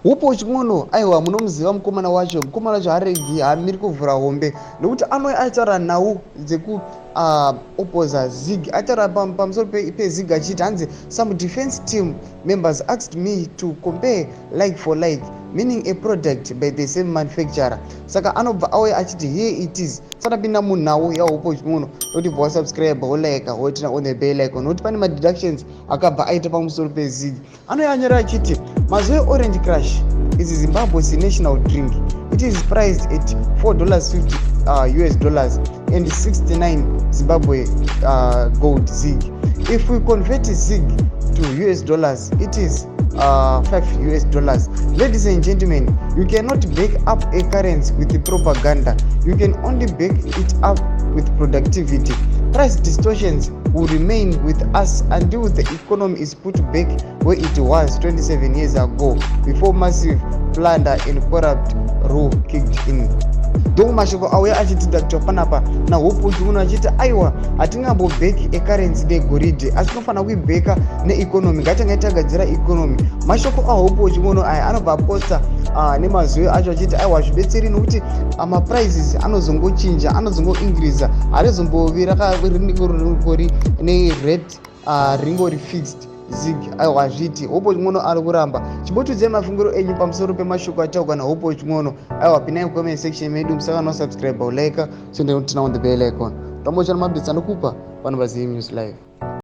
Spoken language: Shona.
Hopewell Chin'ono, aiwa munomuziva mukomana wacho, mukomana wacho haregi haamiri kuvhura hombe nekuti anouya aitaura nhau dzeku oposa ZiG. Aitaura pamusoro peZiG achiti hanzi, "Some defense team members asked me to compare like for like, meaning a product by the same manufacturer." Saka anobva auya achiti, "Here it is." Sanapinda munhau yaHopewell Chin'ono nokuti bva wasubscribe, wolike, woturn on the bell icon, nokuti pane madeductions akabva aita pamusoro peZiG. Anouya anyora achiti, "Mazoe Orange Crush is Zimbabwe's national drink. It is priced at $4.50 US dollars and 69 Zimbabwe gold ZiG. If we convert ZiG to US dollars, it is 5 US dollars. Ladies and gentlemen, you cannot back up a currency with propaganda. You can only back it up with productivity. Price distortions will remain with us until the economy is put back where it was 27 years ago, before massive plunder and corrupt rule kicked in." Ndo mashoko auya achideductwa panapa naHopewell Chin'ono achiti, aiwa, hatingambobheki ecurrency negoridhe, asi tinofanira kuibheka neeconomy. Ngatangai tagadzira economy. Mashoko aHopewell Chin'ono aya anobva aposta nemazuva acho achiti, aiwa, zvibetseri nokuti maprices anozongochinja, anozongoincreasa, harizombovi ringori nerate ringori fixed ZiG. Aiwa, hazviti. Hopewell Chin'ono ari kuramba. Chimbotiudzai mafungiro enyu pamusoro pemashoko ataurwa naHopewell Chin'ono. Aiwa, pinai mucomment section medu. Musakana subscribe, ulike, turn on the bell icon, tambochana maupdates anokupa pano paZim News Live.